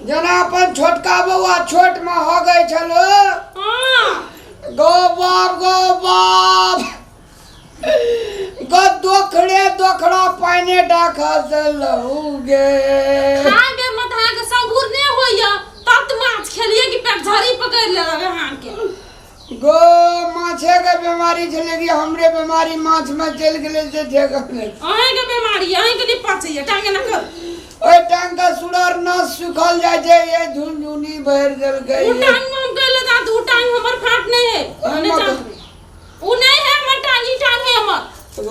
जेना अपन छोटका बौआ छोट में हो गई छलो। हाँ। गो बाप, गो बाप, गो दोखड़े दोखड़ा पानी डाखा से लहू गे। खाय बेर में तऽ अहाँके सबूर नहि होइया, तब तऽ माछ खेलियै कि पेट झड़ी पकड़ि लेलक अहाँके। गो माछे के बीमारी छलै कि हमरे बीमारी माछ में चलि गेलै से ठेकल। अहाँके बीमारी अहाँके नहि पचैया, टांगे ना कर। ओहि टांग के सुरर न सुखल जाइ छै, ये झुनझुनी भरि देलकै। उ टांग में हम कहले जात, उ टांग हमर फाट नहीं है। ओहि नहीं में जात। उ नहीं है हमर टांग, ई टांग है हमर।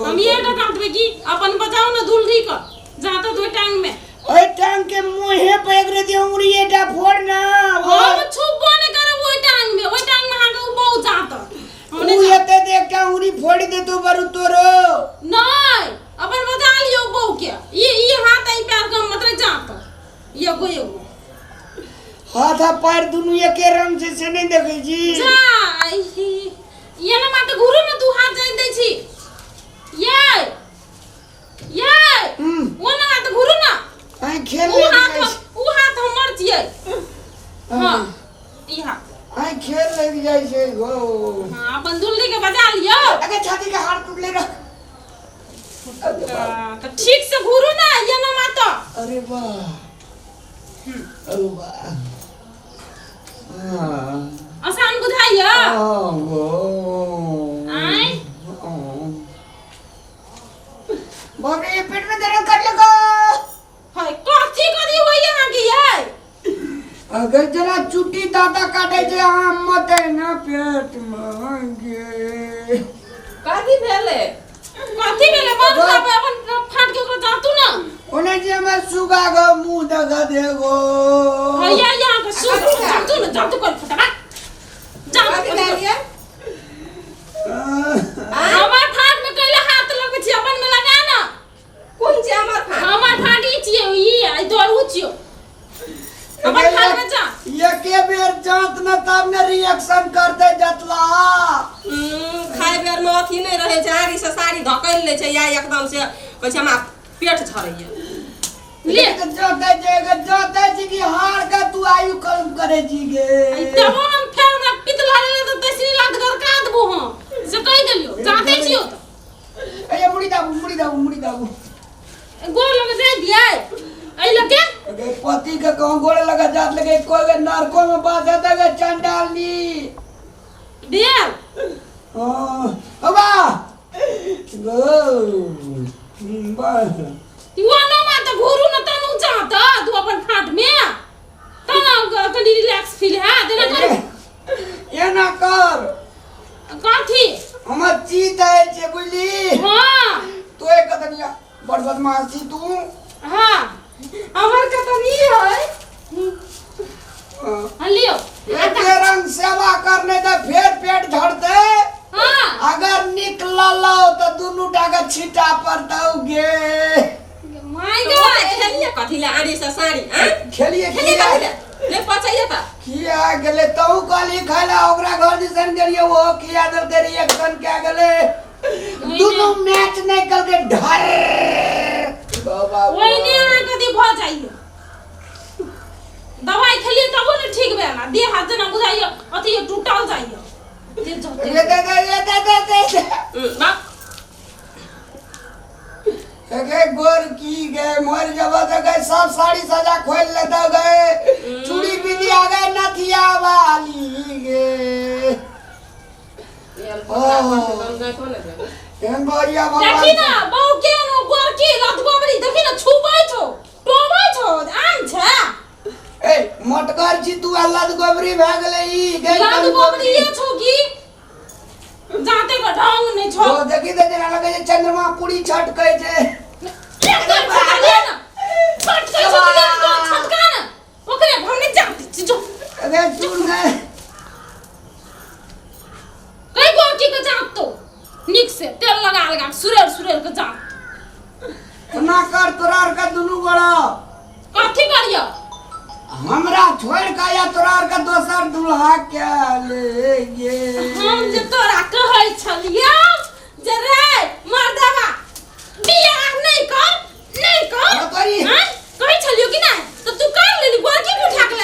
हम ये टा जातबे कि अपन बचाओ ना दुलरी का जात दो टांग में। ओहि टांग के मुँहे पर एक रति उंगली एकटा फोड़ ना। हम छुपबो नहीं करब ओहि टांग में, ओहि टांग में अहाँके उ बहुत जात। हम उ नहीं जात। एते तऽ एकटा उंगली फोड़ि देतौ बरू तोरो। नहीं, अपन बचा लियौ बहू के। ई हाथ ई पैर के मतलब जात एगो एगो। हाथ आ पैर दुनू एके रंग छै से नहि देखै छी? जा ये ना माते घुरू ना, तू हाथ जाइन दै छी। ये ये ओ ना माते घुरू ना। आइ खेल उ लागि हाथ जाइ छै। उ हाथ हमर छियै। हाँ, ई हाथ। आइ खेल लागि जाइ छै गो। हाँ, अपन दुल्ली के बजा लियौ। अगे छाती के हाड़ टूटले रह। तऽ ठीक से घुरू ना, ये ना माता। अरे वाह, अरे वाह। हाँ। आसान बुझाइया? हाँ, गो। आँय? हाँ। बाप रे, ये पेट में दर्द कर लगा। हाय, कथी कथी होइया अहाँके यै? अगर जरा चुट्टी दादा काटे छै आम मत है ना पेट में गे। कथी भेलै? कथी भेलै? मन खराब है, अपन फाट के ओकरा जातू ना। ओने जे हमर सुगा गो मुंह देखा देगो। हैया यहाँ के सुग कथी भेल? जातू ना, जातू कर फटका जातू। कथी भेल यै? हमर फाट में कैला हाथ लगबै छी? अपन में लगा ना। कोन छै हमर फाट? हमर फाट ई छियै, ई आ तोर उ छियौ। अपन फाट में जा। एके बेर जात न तब ने रिएक्शन करते जतला। खाय बेर में अथी नहि रहै छै, आरी से साड़ी धकैल लै छै या एकदम से कहै छै हमरा पेट झरैया। ले। जाते जे जाते छी कि हार के तू आयु कम करे छी गे। तबो हम फेर हमरा पितला ले तऽ तैसनी लात गरका देबो हम, से कहि देलियौ। जाते छियौ तऽ। ए मुड़ी दाबू, मुड़ी दाबू, मुड़ी दाबू। गोर लगे जाय दियै एहि लगे। अगे पति के कहूँ गोड़ लगा जात लगे कोई के नरको में बात है के चंडालनी। देव। हाँ अबा गो बस। तू ना मा तऽ घुरू न तनु जात तू अपन फाट में तब कनि रिलैक्स फील है देना कर। एना कर। कथी? हमर चीत है छै बुझली। हाँ। तो एक कतनिया बड़ बदमाश छी तू। हाँ, हमर कतनी है। हाँ। हाँ, लियो। एके रंग सेवा करने तऽ फेर पेट झड़ते। हाँ। अगर निकललो तऽ दुनू टा के छीटा पड़तौ गे। माय तो गे। खेलिए कथी ले आरी से साड़ी, आँय? खेलिए खेलिए किया? कथी ले? नहि पचैया तऽ। किया गेलै? तहु कहली खाय ला, ओकरा घर दिसन गेलियै, ओहो खिया देलकै, रिएक्शन कए गेलै। दुनू मैच नहि कलकै ढर। बाबा। ओहिने अहाँ कथी भऽ जाइए, दवाई खेलिए तबो ने ठीक भेल, आ देह हाथ जेना बुझाइए अथी टूटल जाइए। दे जाओ, रे दे दे रे दे दे दे दे। बाप। गे गोर की गे मर जब तो गए सब साड़ी सजा खोल लेता गए, चूड़ी बिंदिया गए नथिया वाली गे। एहन बढ़िया भगवान। देखी ना बहू के नो गोर की लत गोबरी, देखी ना छुबै छौ टोबै छौ आम छै। ए मोटगर छी तू आ लत गोबरी भए गेलै ई गे। लत गोबरी ये छौ की जाते का ढंग नहीं छौ। ओ देखी तऽ जेना लगै छै चंद्रमा पूरी छटकै छै। एक बार छटका दे ना, छटकै छौ कि नहीं, तो छटका ना ओकरे हम नहीं जानती छी जो। अरे सुन ने। कई गोर की के जात तो निक से तेल लगा लगा सुरेर सुरेर के जात। एना कर तोरा आर के दुनू गोड़ा। कथी करियो? हमरा छोड़ के या तोरा आर के दोसर दूल्हा के ले गे। हम जे तोरा कहै छलियौ जे रे मर्दवा बियाह नहीं कर, नहीं कर। हाँ, करी। हाँ? कहै छलियौ कि नहीं? तो तू कर लेली, गोरकी के उठा के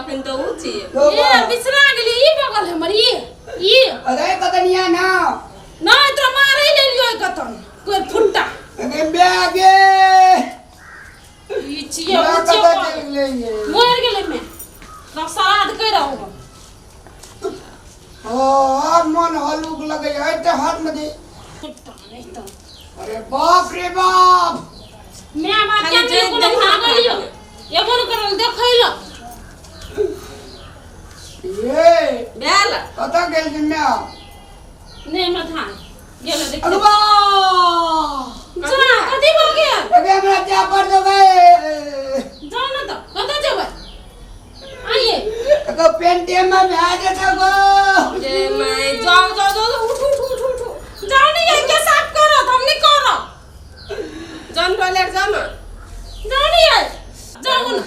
अखन तऽ उ छियै। ये बिसरा गेली ई बगल हमर ई ई। अरे कतनिया ना। नहीं तोरा मारे ले लियो कतन कोई फुट्टा। अरे बैगे। ई छियै उ छियै। कतऽ चलि गेलै? मरि गेलै मैं। तब श्राद्ध कर रहो। ओ आब मन हलुक लगै है तऽ हाथ में दे। फुट्टा नहीं तो। अरे बाप रे बाप। मैं बात खाली क्या जे कोनो दही भागल लियो। एगो न करल देखै ल। ये भेल। कतऽ गेल छी माय? नहीं हमरा था। गेल देख। अरे बा। जा कथी भऽ गेल? अबे हमरा जा पर देबै। जाउ ने तऽ कतऽ जेबै? आइए। एगो पेंटे में भए जेतौ गो। जे मैं जाओ जाओ जाओ उठ उठ उठ उठ। जाउ ने ये के साफ करत हम नहीं करब। जान टॉयलेट जाओ ना। जाउ ने ये। जाउ ने।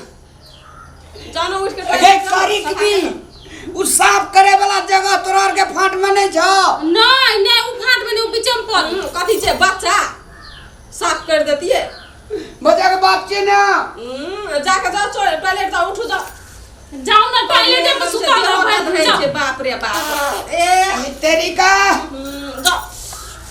जाओ ना उठ के अरे टॉयलेट जाओ। करी की उ साफ करे वाला जगह तोरा आर के फाट में नहीं छौ। नहीं नहीं उ फाट में नहीं उ बीच में पड़। कथी छै बच्चा साफ कर देतियै। बच्चा के बाप छियै ना। जाके जाओ टॉयलेट जाओ उठू जाओ। जाउ ना टॉयलेट में सुतल रहबै जाउ। छै बाप रे बाप। ए तेरी का जाओ।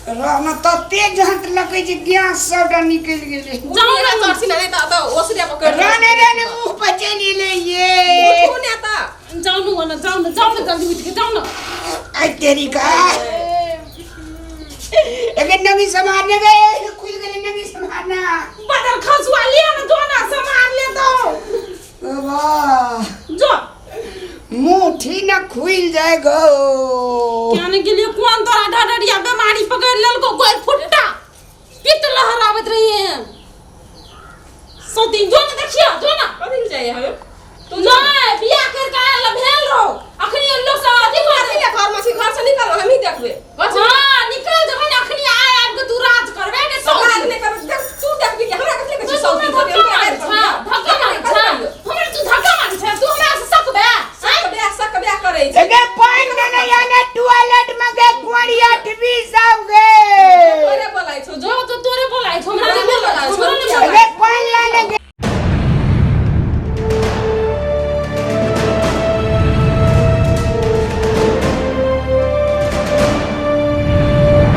रहना तते झंट लगै छै गैस सबटा निकलि गेलै। जाउ ना। चढ़सी ना नहीं तऽ ओसरे पकड़ रहने रहने मुंह पर चलि एलै ये। उठू ने तऽ। जाउ ने ओने जाउ ने जाउ ने जल्दी उठ के जाउ ने। आई तेरी का एके नगी समारने गए खुल गेलै नगी समारना। बदल खसुआ लिया ना जो ना समार ले तो। वाह जो मुठी ना खुल जाए गो। क्या ने गेलियो कोन तोरा ढढरिया बीमारी पकड़ लेलको कोई फुट्टा पित्त लहराबैत रहिए। सती जो ना देखिया जो ना। कथी चाहिए हमें? तू नहीं बियाह कर के आयल भेल रहो अखनी लोग सब अथी कर कथी ले घर में छी घर से निकल हम ही देखबे। हां निकल जखन अखनी आय आब के तू राज करबे ने सब राज नहीं करबे देख तू देखबी कि हमरा कथी ले तू छै हमरा सब धक्का मारै छा धक्का मारै छा हमरा तू धक्का मारै छा तू हमरा से सकबे? सक ब्याह सक ब्याह करै छै। एके पानि में नहीं आना टॉयलेट में गए कुंवारी 8 20